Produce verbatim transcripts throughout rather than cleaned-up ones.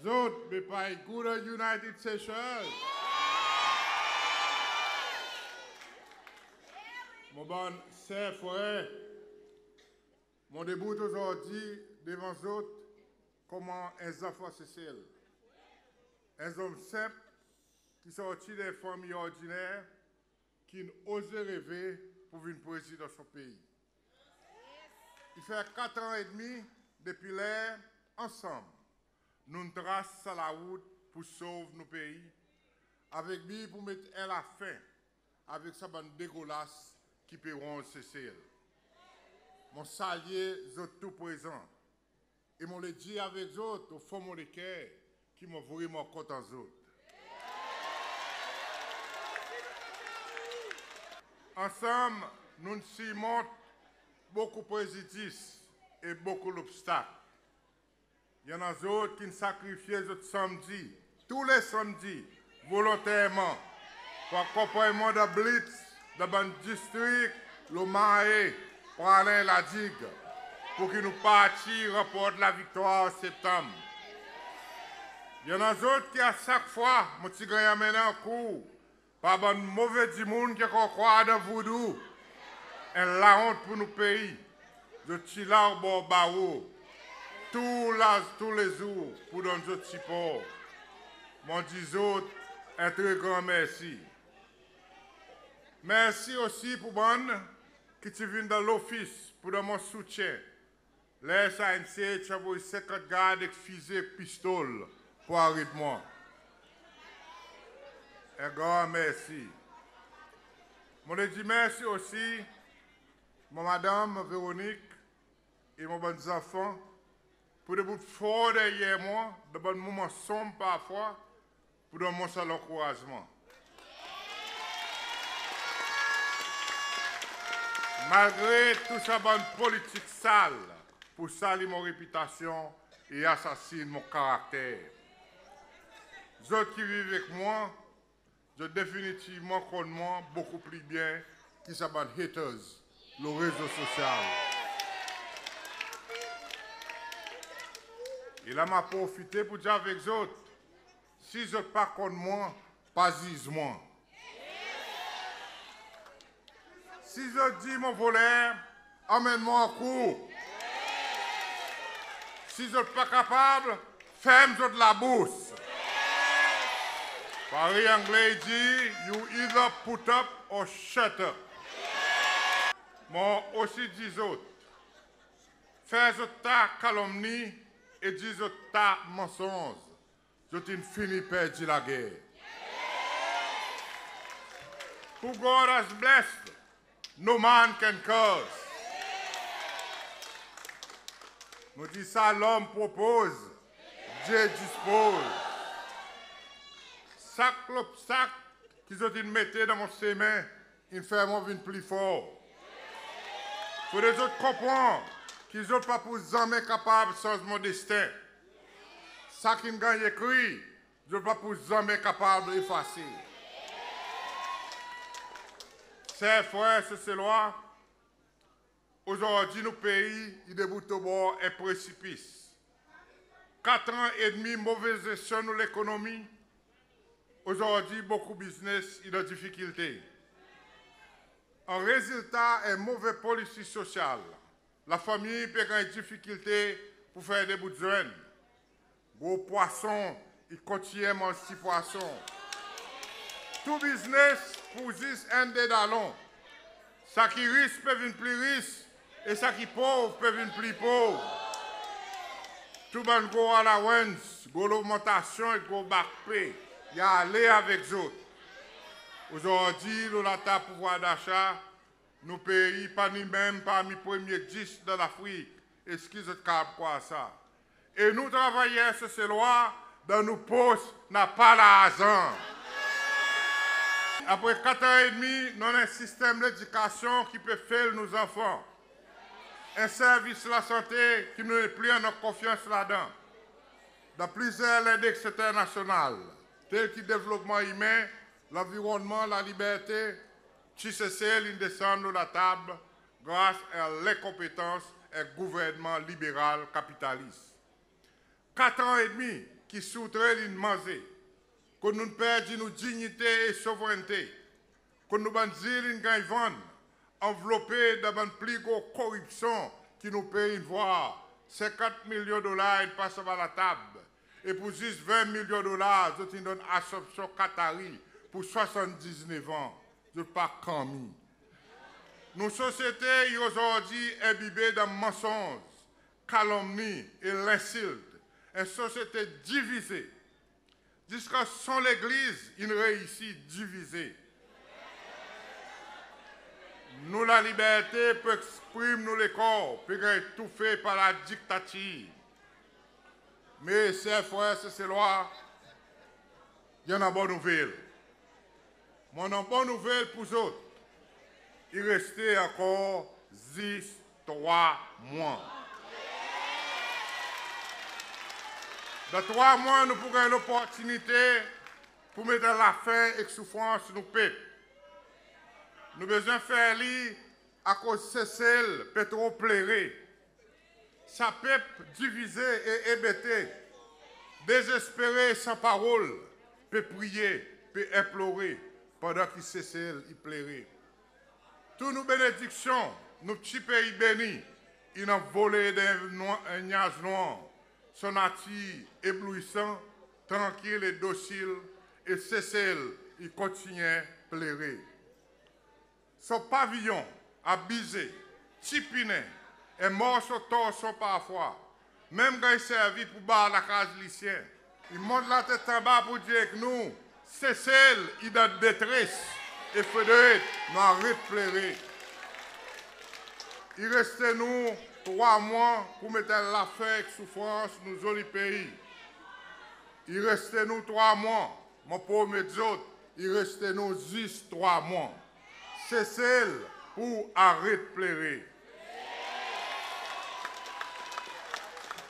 Zot, be pa i gou dan United Seychelles? Mon bann ser, frer, mon debout ozordi devan zot konman en zanfan Sesel. En zonm senp ki sorti dan en fanmir ordiner, ki'n oze reve pour vin Prezidan son pei. I fer kat an edmi depi ler, ansanm, nou'n tras sa larout pour sov nou pei, avek bi pour met en lafen avek sa bann degolas ki pe ronz Sesel. Mon salye zot tou prezan. E mon le dir avek zot, o fon mon leker, ki mon vreman kontan zot. Ansanm, nou'n sirmont bokou prezidis e bokou lobstak. I annan zot ki'n sakrifye zot sanmdi, tou le sanmdi, volonterman, pour akonpanny mwan dan blitz dan bann distrik lo Mahé, Praslin, La Digue, pour ki nou parti ranport laviktwar an Septanm. I annan zot ki a sak fwa mon ti ganny anmennen ankour par bann move dimoun ki ankor krwar dan voudou, en laont pour nou pei, zot ti la obor baro tou la, toulezour pour donn zot sipor. Mon dir zot en tre gran mersi. Mersi osi pour bann ki ti vin dan lofis pour donn mwan soutyen ler sa N C A ti anvoy senkant gard ek fize, pistol pour aret mwan. En gran mersi. Mon le dir mersi osi mon madanm Véronique e mon bann zanfan pour debout for deryer mwan dan bann moman sonm parfwa, pour donn mwan sa lankourazman. Malgre tou sa bann politik sal pour sali mon repitasyon e asasin mon karakter. Zot ki viv ek mwan, zot definitivman konn mwan bokou pli byen ki sa bann haters lo rezo sosyal. E la mon a profite pour dir avek zot, si zot pa konn mwan, pa ziz mwan. Si zot dir mon voler, anmenn mwan ankour. Si zot pa kapab, ferm zot labous. Parey Angle i dir, you either put up or shut up. Mon osi dir zot, fer zot ta kalomni e dir zot ta mansonz. Zot in fini perdi lager. Who God has blessed, no man can curse. Nou dir sa lonm propoz, Dye dispoz. Sak lobstak ki zot in mete dan mon semen in fer mwan vin pli for. Fodre zot konpran ki zot pa pou zanmen kapab sanz mon desten. Sa ki'n ganny ekri, zot pa pou zanmen kapab efase. Ser, frer Seselwa, ozordi nou pei i debout obor en presipis. Kat an edmi move zesyon nou lekonomi, ozordi bokou biznes i dan difikilte. An rezilta en move polisi sosyal, lafanmir pe ganny difikilte pour fer de bout zwenn. Gro pwason i kontinyen manz pti pwason. Tou biznes pou zis enn de dalon. Sa ki ris pe vin pli ris e sa ki pov pe vin pli pov. Tou bann gro allowance, gro logmantasyon e gro bak pe i ale avek zot. Ozordi lo latab pouvwar dasa, nou pei pa ni menm parmi premye dis dan Lafrik. Eski zot kapab krwar sa? E nou travayer Seselwa, dan nou pos napa larzan. Apre kat an edmi, nou annan en sistenm ledikasyon ki pe fel nou zanfan. En servis lasante ki nou nepli annan konfyans ladan. Dan plizyer lendeks enternasyonal, tel ki devlopman imen, lanvironnman, laliberte, pti Sesel in desann lo latab gras a lenkonpetans en gouvernman liberal kapitalis. Kat an edmi ki soutre li'n manze, kot nou'n perdi nou dinyite e souvrennte, kot nou bann zil in ganny vann, anvlope dan bann pli gro koripsyon ki nou pei in vwar. Senkant milyon dolar in pas anba latab, e pour zis ven milyon dolar zot in donn Assomption Catari pour swasanndiznef an. Zot pa kanmi. Nou sosyete i ozordi enbibe dan mansonz, kalomni e lensilt. En sosyete divize. Ziska son legliz in reisi divize. Nou laliberte pour eksprim nou lekor pe ganny toufe par ladiktatir. Me ser, frer Seselwa, i annan bon nouvel. Mon annan bon nouvel pour zot. I reste ankor zis trwa mwan. Dan trwa mwan nou pou ganny loportinite pour met lafen ek soufrans nou pep. Nou bezwen fer li akoz Sesel pe tro plere. Sa pep divize e ebete, dezespere, san parol, pe priye, pe enplore, pandan ki Sesel i plere. Tou nou benediksyon, nou pti pei beni, in anvole dan en nwa-, en nyaz nwanr. Son natir eblouisan, trankil e dosil, e Sesel i kontinyen plere. Son paviyon abize, tipinen, en morso torson parfwa, menm ganny servi pour bar lakaz lisyen. I mont latet anba pour dir ek nou, Sesel i dan detres, e fodre nou aret plere. I reste nou trwa mwan pour met lafen ek soufrans nou zoli pei. I reste nou trwa mwan, mon promet zot, i reste nou zis trwa mwan. Sesel pou aret plere.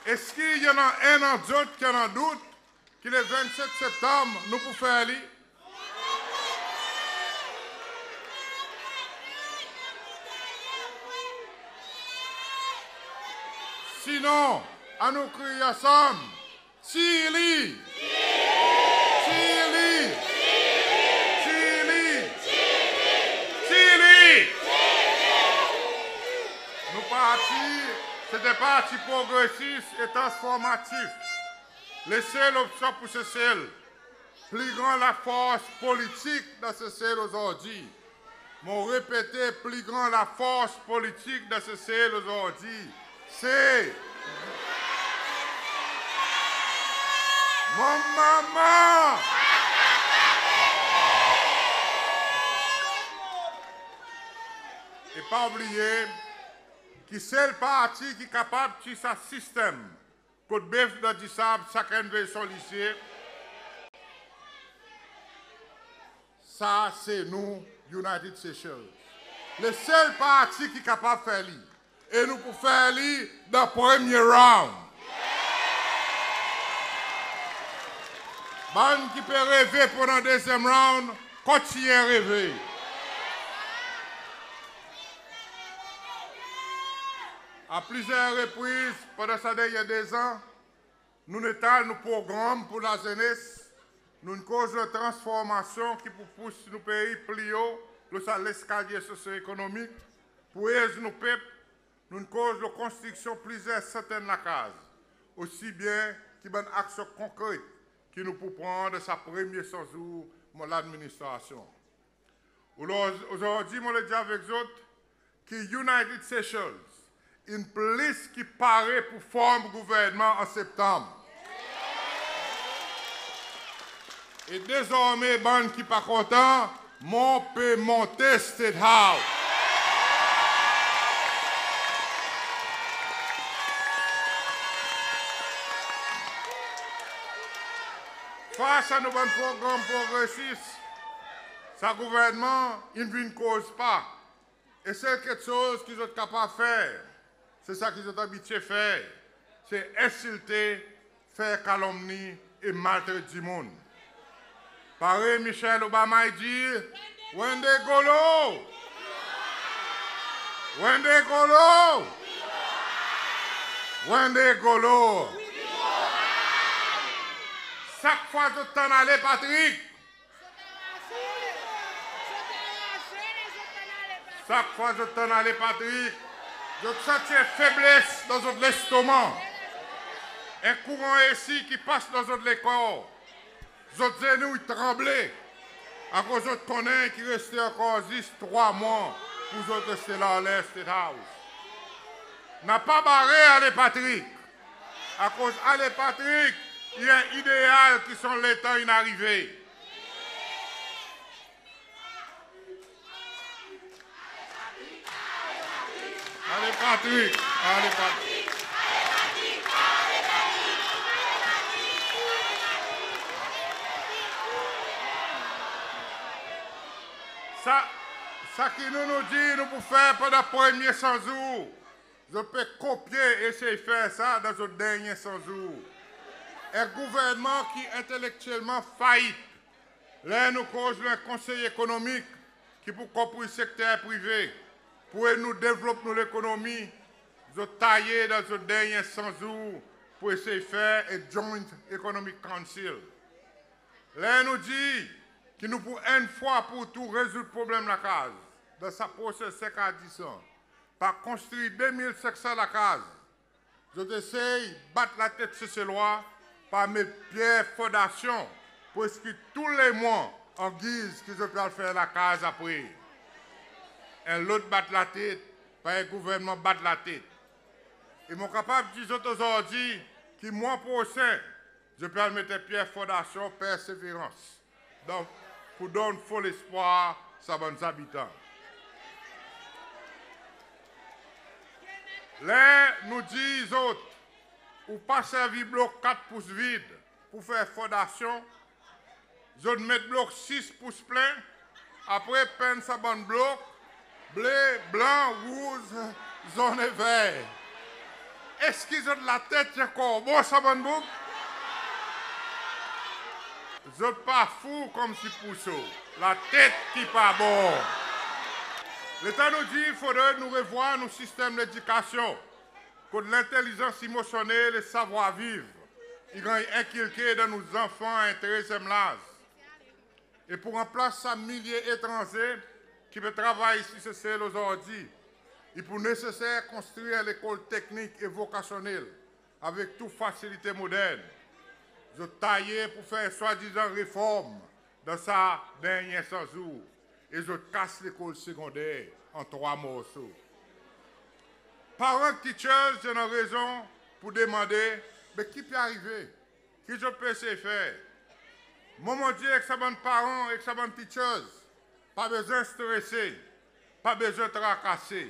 Eski i annan enn dan zot ki annan dout ki le vennset Septanm nou pou fer li? Sinon, annou kriy ansanm, tir li! Tir li! Tir li! Tir li! Nou parti, se en parti progresis e transformatif. Lesel opsyon pour Sesel. Pli gran lafors politik dan Sesel ozordi. Mon repete, pli gran lafors politik dan Sesel ozordi, se mon manman! E pa oubliye ki sel parti ki kapab tir sa sistenm kot bef dan disab, sakenn vey son lisye, sa se nou, United Seychelles. Lesel parti ki kapab fer li. E nou pou fer li dan premye round. Bann ki pe reve pour annan dezyenm round, kontinyen reve. A plizyer repriz pandan sa dernyen dezan, nou'n etal nou progranm pour lazenes, nou'n koz lo transformasyon ki pou pous nou pei pli o lo sa leskalye sosyo-ekonomik. Pour ed nou pep, nou'n koz lo konstriksyon plizyer santenn lakaz, osi byen ki bann aksyon konkret ki nou pou pran dan sa premye san zour mon ladministrasyon. Ozordi, mon le dir avek zot ki United Seychelles in plis ki pare pour form gouvernman an Septanm. E dezormen, bann ki pa kontan, mon pe monte State House. Fas a nou bann progranm progresis, sa gouvernman in vin koz pa. E sel keksoz ki zot kapab fer, se sa ki zot abitye fer, se ensilte, fer kalomni e maltret dimoun. Parey Michelle Obama i dir, "When they go low, when they go low, when they go low." Sak fwa zot tann ale Patrick, sak fwa zot tann ale Patrick, zot santi en febles dan zot lestoman. En kouran esi ki pas dan zot lekor. Zot zenou i tranble, akoz zot konnen ki reste ankor zis trwa mwan pour zot reste la anler State House. Napa bare ale Patrick, akoz ale Patrick i en ideal ki son letan in arive. Ale Patrick, ale Patrick. Sa, sa ki nou, nou dir nou pou fer pandan premye san zour, zot pe kopye, esey fer sa dan zot dernyen san zour. En gouvernman ki entelektyelman fait. Ler nou koz lo en konsey ekonomik ki pou konpri sekter prive pour ed nou devlop nou lekonomi, zot taye dan zot dernyen san zour pour esey fer en Joint Economic Council. Ler nou dir ki nou pou enn fwa pour tou rezoud problenm lakaz dan sa prosen senk a dis an, par konstri de mil senk san lakaz, zot esey bat latet Seselwa par met pyer fondasyon preski tou le mwan, an giz ki zot pe al fer lakaz apre. En lot bat latet, par en gouvernman bat latet. E mon kapab dir zot ozordi ki mwan prosen, zot pe al met en pyer fondasyon Perseverance, donk pour donn fo lespwar sa bann zabitan. Ler nou dir zot, ou pa servi blok kat pous vid pour fer fondasyon, zot met blok sis pous plen, apre penn sa bann blok ble, blan, rouz, zonn e ver. Eski zot latet i ankor bon, sa bann boug? Zot pa fou konmsi Pouso, latet ki pa bon. Letan nou dir fodre nou revwar nou sistenm ledikasyon, kot lentelizans emosyonnel e savwar viv i ganny enkilke dan nou zanfan a en tre zenn laz. E pour ranplas sa milye etranze ki pe travay isi Sesel ozordi, i pou neseser konstri en lekol teknik e vokasyonnel avek tou fasilite modern. Zot taye pour fer swadizan reform dan sa dernyen san zour e zot kas lekol segonder an trwa morso. Paran ek teachers i annan rezon pour demande, be ki pe arive? Ki zot pe esey fer? Mwan mon dir ek sa bann paran, ek sa bann teachers, pa bezwen strese, pa bezwen trakase,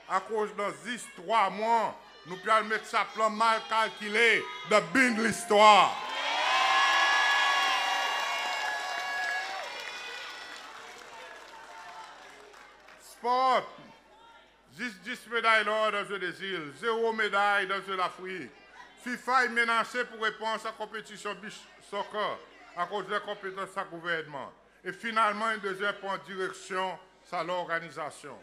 akoz dan zis trwa mwan nou pe al met sa plan mal kalkile dan bin listwar. Sport, zis dis meday lor dan Ze dezil, zero meday dan Ze Lafrik. FIFA i menase pour repran sa konpetisyon beach soccer akoz lenkonpetans sa gouvernman. E finalman in bezwen pran direksyon sa lorganizasyon.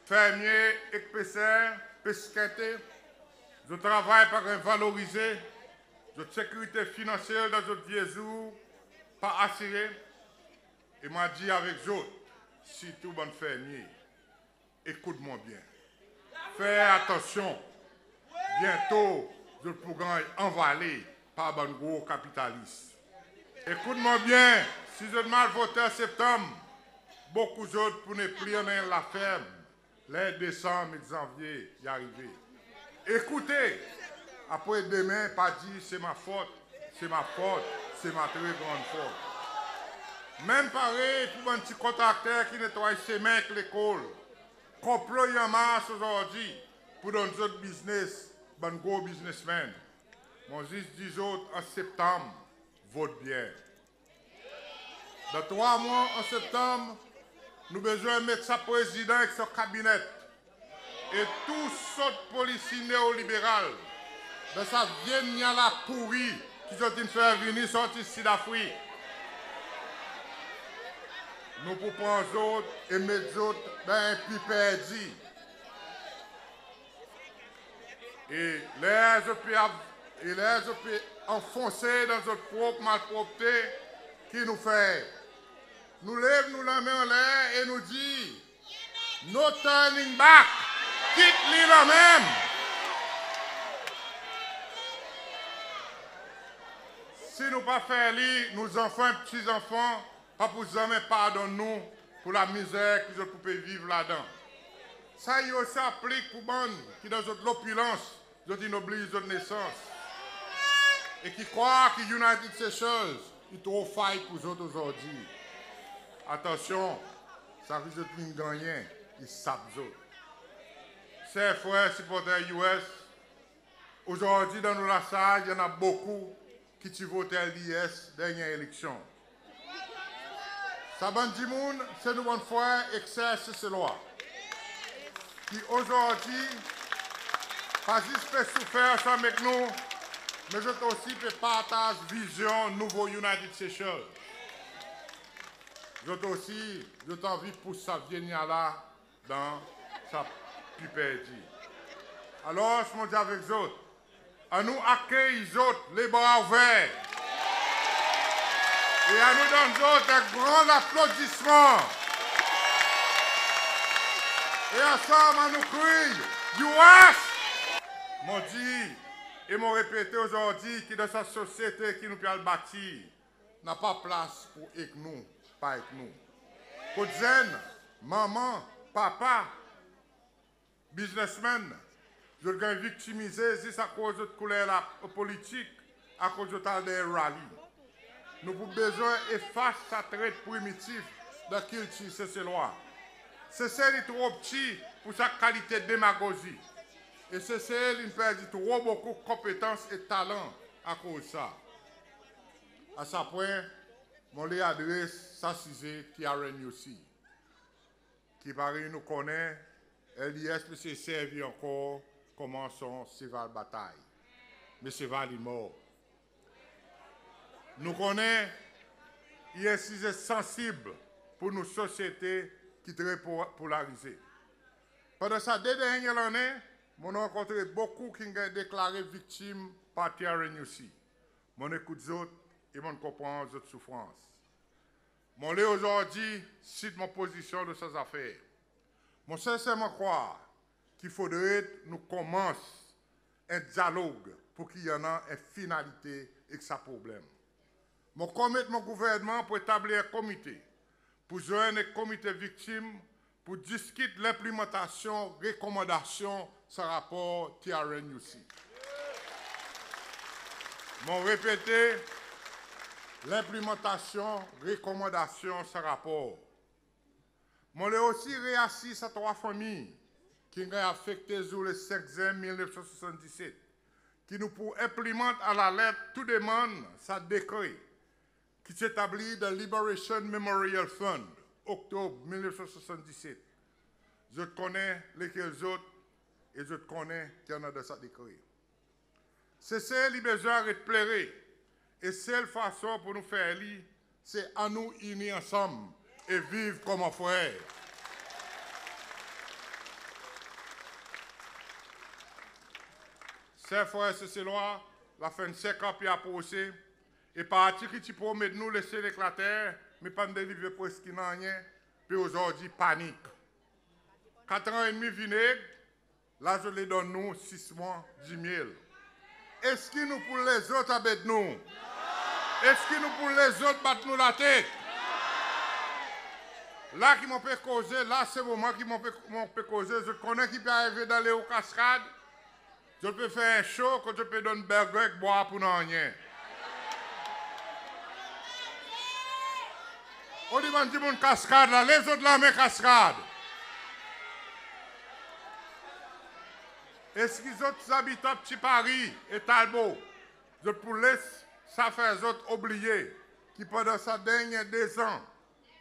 Fermye ek peser pe skente, zot travay pa ganny valorize, zot sekirite finansyel dan zot vye zour pa asire. E mon a dir avek zot, sirtou bann fermye, ekout mwan byen. Fer atansyon, byento zot pou ganny anvale par bann gro kapitalis. Ekout mwan byen, si zot mal vote an Septanm, bokou zot pou nepli annan laferm ler Desanm ek Zanvye i arive. Ekoute, apre demen pa dir se ma fot, se ma fot, se ma tre grann fot. Menm parey pour bann pti kontrakter ki netway semen ek lekol, konplo i an mars ozordi pour donn zot biznes, bann gro biznesmenn. Mon zis dir zot an Septanm, vot byen. Dan trwa mwan an Septanm, nou bezwen met sa prezidan ek son kabinet e tou sot polisi neoliberal dan sa vye nyala pouri ki zot in fer vini sorti Sid Afrik. Nou pou pran zot e met zot dan en pi perdi. E ler zot pe av-, E ler zot pe anfonse dan zot prop malpropte ki nou fer, nou lev nou lanmen anler e nou dir, no turning back. Kit li lanmenm. Si nou pa fer li, nou zanfan e pti zanfan pa pou zanmen pardonn nou pour lamizer ki zot pou pe viv ladan. Sa i osi aplik pour bann ki dan zot lopilans, zot in obliy zot nesans e ki krwar ki United Seychelles i tro fay pour zot ozordi. Atansyon, sa ki zot in gannyen i sap zot. Ser, frer, siporter U S, ozordi dan nou lasal i annan bokou ki ti vot L D S dernyen eleksyon. Sa bann dimoun se nou bann frer ek ser Seselwa ki ozordi pa zis pe soufer ansanm ek nou, me zot osi pe partaz vizyon nouvo United Seychelles. Zot osi, zot anvi pous sa vye nya la dan sa pli perdi. Alors, mon dir avek zot, annou akey zot lebra ouver. E annou donn zot en gran laplodisman. E ansanm annou kriy, U S! Mon dir e mon repete ozordi ki dan sa sosyete ki nou pe al batir, napa plas pour ek nou, pa ek nou. Kot zenn, manman, papa, biznesmenn, zot ganny viktimize zis akoz zot kouler lapo politik, akoz zot al dan en rali. Nou pou bezwen efas sa tret primitif dan kiltir Seselwa. Sesel i tro pti pour sa kalite demagozi. E Sesel in perdi tro bokou konpetans e talan akoz sa. A sa pwen, mon le adres sa size T R N U C, ki parey nou konnen, L D S pe servi ankor konman son seval batay. Me seval i mor. Nou konnen i en size sansib pour nou sosyete ki tre po-, polarize. Pandan sa de dernyen lannen, mon'n rankontre bokou ki'n ganny deklare viktim par T R N U C. Mon'n ekout zot e mon'n konpran zot soufrans. Mon le ozordi sit mon pozisyon lo sa zafer. Mon senserman krwar ki fodre nou konmans en dyalog pour ki i annan en finalite ek sa problenm. Mon komet mon gouvernman pour etablir en komite pour zwenn ek komite viktim pour diskit lenplimantasyon rekomandasyon sa rapor T R N U C. Mon repete, lenplimantasyon rekomandasyon sa rapor. Mon le osi reasir sa trwa fanmir ki'n ganny afekte zour le senk Zen mil nef san swasanndiset, ki nou pou enplimant alalet tou demann sa dekre ki ti etablir dan Liberation Memorial Fund, Oktob mil nef san swasanndiset. Zot konnen lekel zot e zot konnen ki annan dan sa dekre. Sesel i bezwen aret plere, e sel fason pour nou fer li, se annou ini ansanm e viv konman frer. Ser, frer Seselwa, lafen senk an pe aprose, e parti ki ti promet nou lesyel ek later, me pa'n delivre preski nanryen, pe ozordi panik. Kat an edmi vineg, la zot le donn nou sis mwan dimyel. Eski nou pou les zot anbet nou? Eski nou pou les zot bat nou latet? La ki mon pe koze, la se moman ki mon pe, mon pe koze, zot konnen ki pe arive dan Lewo Cascade? Zot pe fer en show kot zot pe donn burger ek bwar pour nanryen. Kot bann dimoun Cascade la, lev zot lanmen Cascade. Eski zot zabitan Petit Paris e Talbot, zot pou les sa fer zot obliye ki pandan sa dernyen dezan,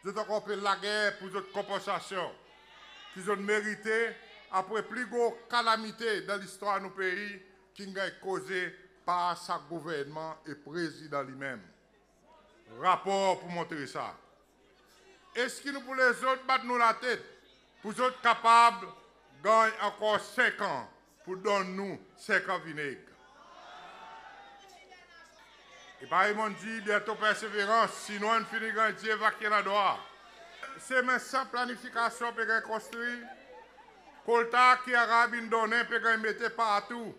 zot ankor pe lager pour zot konpansasyon ki zot merite apre pli gro kalamite dan listwar nou pei ki'n ganny koze par sa gouvernman e Prezidan li menm? Rapor pou montre sa. Eski nou pou les zot bat nou latet pour zot kapab ganny ankor senk an pour donn nou senk an vineg? E parey mon'n dir, byento Perseverans, si nou in fini ganny dir evakye landrwa. Semen san planifikasyon pe ganny konstri. Kolta ki Arab in donnen pe ganny mete partou.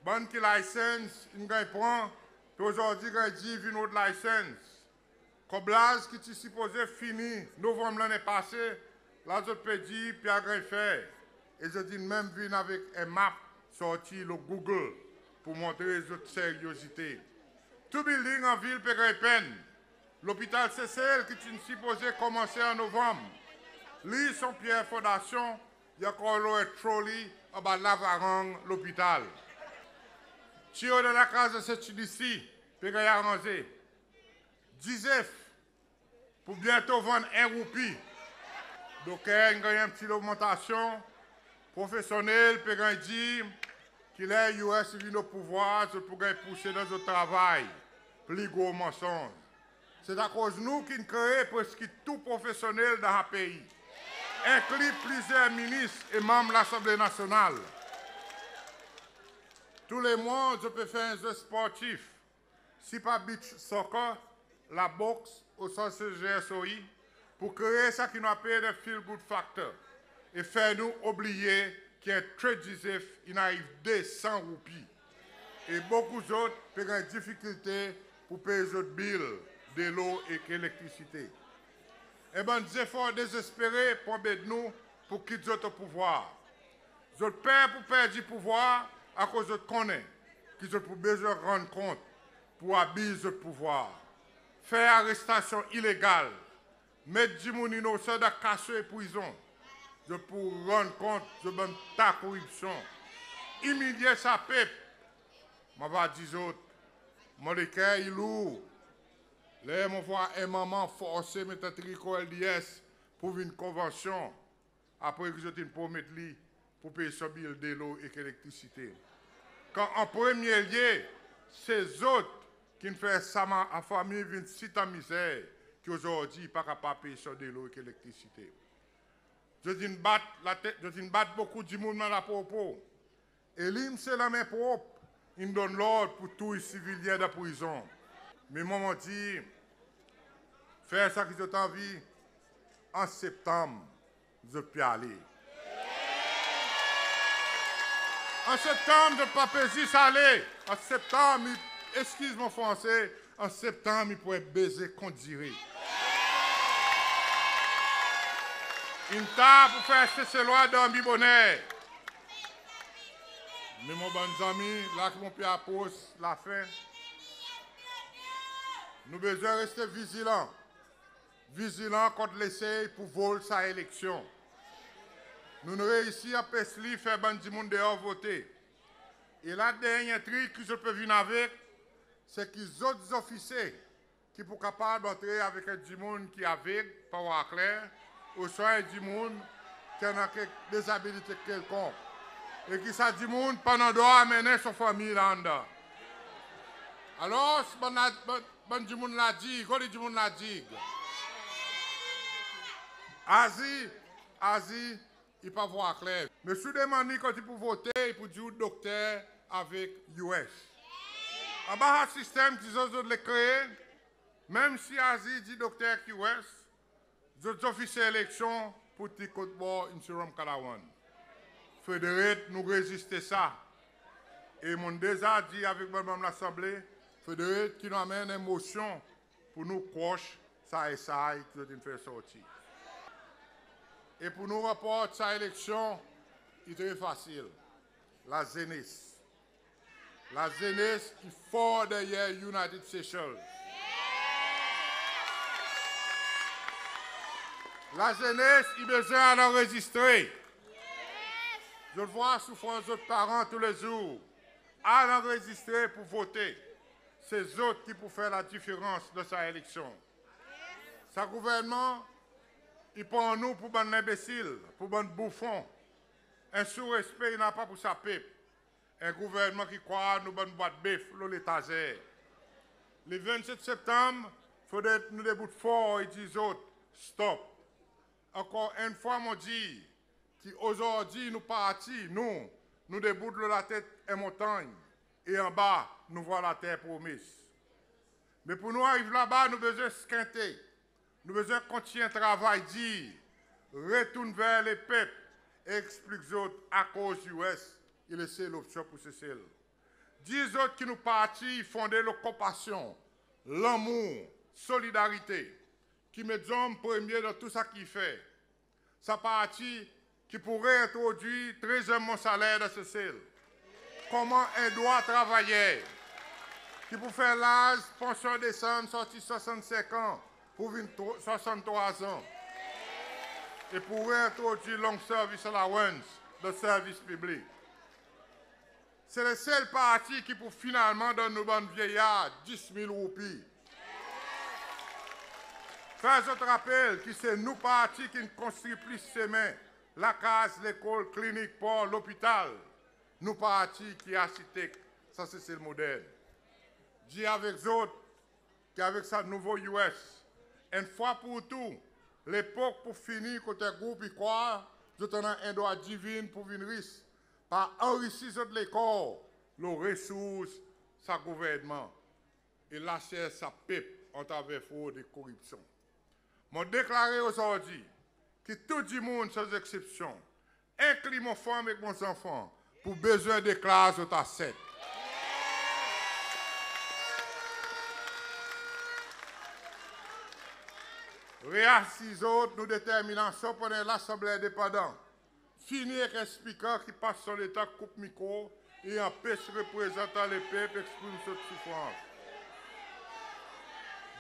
Bann ki license in ganny pran, pe ozordi ganny dir vin rod license. Koblaz ki ti sipoze fini Novanm lannen pase, la zot pe dir pa ganny fer. E zot in menm vin avek en map sorti lo Google pour montre zot seryozite. Tou building anvil pe ganny penn. Lopital Sesel ki ti'n sipoze konmanse an Novanm, li son pyer fondasyon i ankor lo en trolley anba lavarang lopital. Tiyo dan lakaz Sent Lisi pe ganny aranze. Dizef pou byento vann en roupi. Doker in ganny en pti logmantasyon. Profesyonnel pe ganny dir ki ler US i vin o pouvwar, zot pou ganny pouse dan zot travay. Pli gro mansonz. Se akoz nou ki'n kree preski tou profesyonnel dan sa pei, enkli plizyer minis e manm Lasanble Nasyonal. Tou le mwan zot pe fer en zwe sportif. Si pa beach soccer, laboks, oswa se zer soi, pour kree sa ki nou apel en feel good factor e fer nou oubliye ki en tret dizef in ariv de san roupi. E bokou zot pe ganny difikilte pour pey zot bil delo ek elektrisite. En bann zefor dezespere pour anbed nou pour kit zot o pouvwar. Zot per pour perdi pouvwar akoz zot konnen ki zot pou bezwen rann kont pour abiz zot pouvwar, fer arestasyon ilegal, met dimoun inosan dan kaso e prizon. Zot pou rann kont zot bann ta koripsyon, imilye sa pep. Mon ava dir zot, mon leker i lour ler mon vwar en manman forse met en triko LDS pour vin konvansyon, apre ki zot in promet li pour pey son bil delo ek elektrisite. Kan an premye lye, se zot ki'n fer sa ma-, sa fanmir vin sit an mizer, ki ozordi i pa kapab pey son delo ek elektrisite. Zot in bat latet, zot in bat bokou dimoun malpropo. E li, msye lanmen prop, in donn lord pour touy sivilyen dan prizon. Me mwan mon dir, fer sa ki zot anvi, an Septanm zot pe ale. An Septanm zot pa pe zis ale. An Septanm, i, eskiz mon franse, an Septanm i pou en beze kondire. In tar pour fer Seselwa dormi boner. Me mon bann zanmi, la ki mon pe apros lafen, nou bezwen reste vizilan. Vizilan kont lesey pour vol sa eleksyon. Nou'n reisi anpes li fer bann dimoun deor vote. E la dernyen trik ki zot pe vin avek, se ki zot zofisye ki pou kapab antre avek en dimoun ki aveg, pa war kler, oswa en dimoun ki annan kek dezabilite kelkonk. E ki sa dimoun pa annan drwa anmennen son fanmir la anndan. Alors, bann la, bann, bann dimoun La Digue, kot i dimoun La Digue? Azi, Azi, i pa war kler. Me si ou demann li kot i pou vote, i pou dir ou dokter avek US. Anba sa sistenm ki zot, zot le kree, menm si Azi dir dokter ek US, zot zofisye eleksyon pou tir kot bor Msye Ramkalawan. Fodre nou reziste sa. E mon'n deza dir avek bann manm Lasanble, fodre ki nou anmenn en mosyon pour nou kwosh sa S I ki zot in fer sorti. E pour nou ranport sa eleksyon, i tre fasil. Lazenes. Lazenes i for deryer United Seychelles. Lazenes i bezwen al anrezistre. Zot vwar soufrans zot paran toulezour. Al anrezistre pour vote. Se zot ki pou fer ladiferans dan sa eleksyon. Sa gouvernman i pran nou pour bann lenbesil, pour bann boufon. En sou respe i napa pour sa pep. En gouvernman ki krwar nou bann bwat bef lo letazer. Le vennset Septanm, fodre nou debout for e dir zot, stop. Ankor enn fwa mon dir ki ozordi nou parti, nou, nou debout lo latet en montanny, e anba nou vwar later promes. Me pour nou ariv laba, nou bezwen skente. Nou bezwen kontinyen travay dir, retourn ver lepep e eksplik zot akoz US i les lopsyon pour Sesel. Dir zot ki nou parti i fonde lo konpasyon, lanmour, solidarite, ki met zonm premye dan tou sa ki i fer. Sa parti ki pou reentrodwir trezyenm mwan saler dan Sesel konman en drwa travayer, ki pou fer laz pansyon desann sorti swasannsenk an pour vin tro-, swasanntrwa an, e pou reentrodwir long service allowance dan servis piblik. Se lesel parti ki pou finalman donn nou bann vyeyar dis mil roupi. Fer zot rapel ki se nou parti ki'n konstri plis semen, lakaz, lekol, klinik, por, lopital. Nou parti ki arsitek sa Sesel modern. Dir avek zot ki avek sa nouvo US, enn fwa pour tou, lepok pou fini kot en group i krwar zot annan en drwa divin pour vin ris, par anrisi zot lekor lo resours sa gouvernman e laser sa pep atraver frod e koripsyon. Mon deklare ozordi ki tou dimoun san eksepsyon, enkli mon fanm ek mon zanfan, pou bezwen deklar zot asset. Reasir zot nou determinasyon pour annan en Lasanble endepandan, fini ek en Spiker ki pas son letan koup mikro e anpes reprezantan lepep eksprim zot soufrans.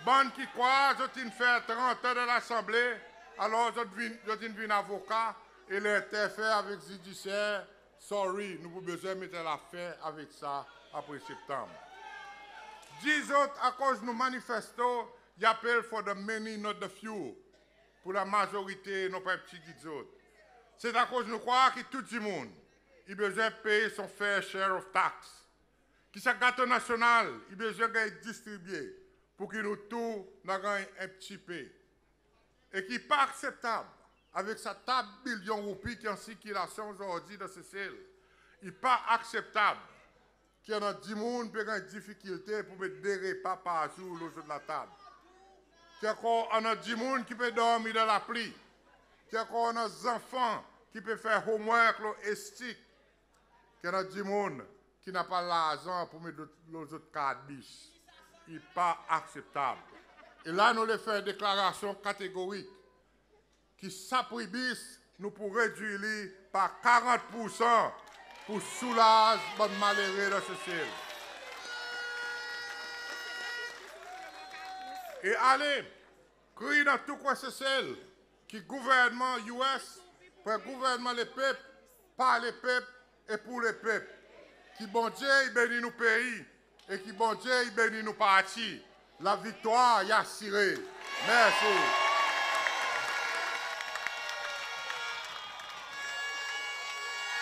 Bann ki krwar zot in fer trant an dan Lasanble, alor zot vin, zot in vin avoka e le enterfer avek zidisyer, sorry, nou pou bezwen met lafen avek sa apre Septanm. Dir zot akoz nou manifesto i apel for the many, not the few, pour lamazorite, non pa en pti git zot. Se akoz nou krwar ki tou dimoun i bezwen pey son fair share of tax, ki sa gato nasyonal i bezwen ganny distribye pour ki nou tou nou a ganny en pti pe. E ki pa akseptab, avek sa ta bilyon roupi ki an sirkilasyon ozordi dan Sesel, i pa akseptab ki annan dimoun pe ganny difikilte pour met de repa par zour lo zot latab. Ki ankor annan dimoun ki pe dormi dan lapli. Ki ankor annan zanfan ki pe fer homework lo estik. Ki annan dimoun ki napa larzan pour met lo, lo zot kart bis. I pa akseptab. E la nou le fer deklarasyon kategorik ki sa pri bis nou pou redwir li par karant poursan pour soulaz bann malere dan Sesel. E ale kriy dan tou kwen Sesel ki gouvernman US pou en gouvernman lepep, par lepep e pour lepep. Ki Bondye i beni nou pei e ki Bondye i beni nou parti. Laviktwar i asire. Mersi.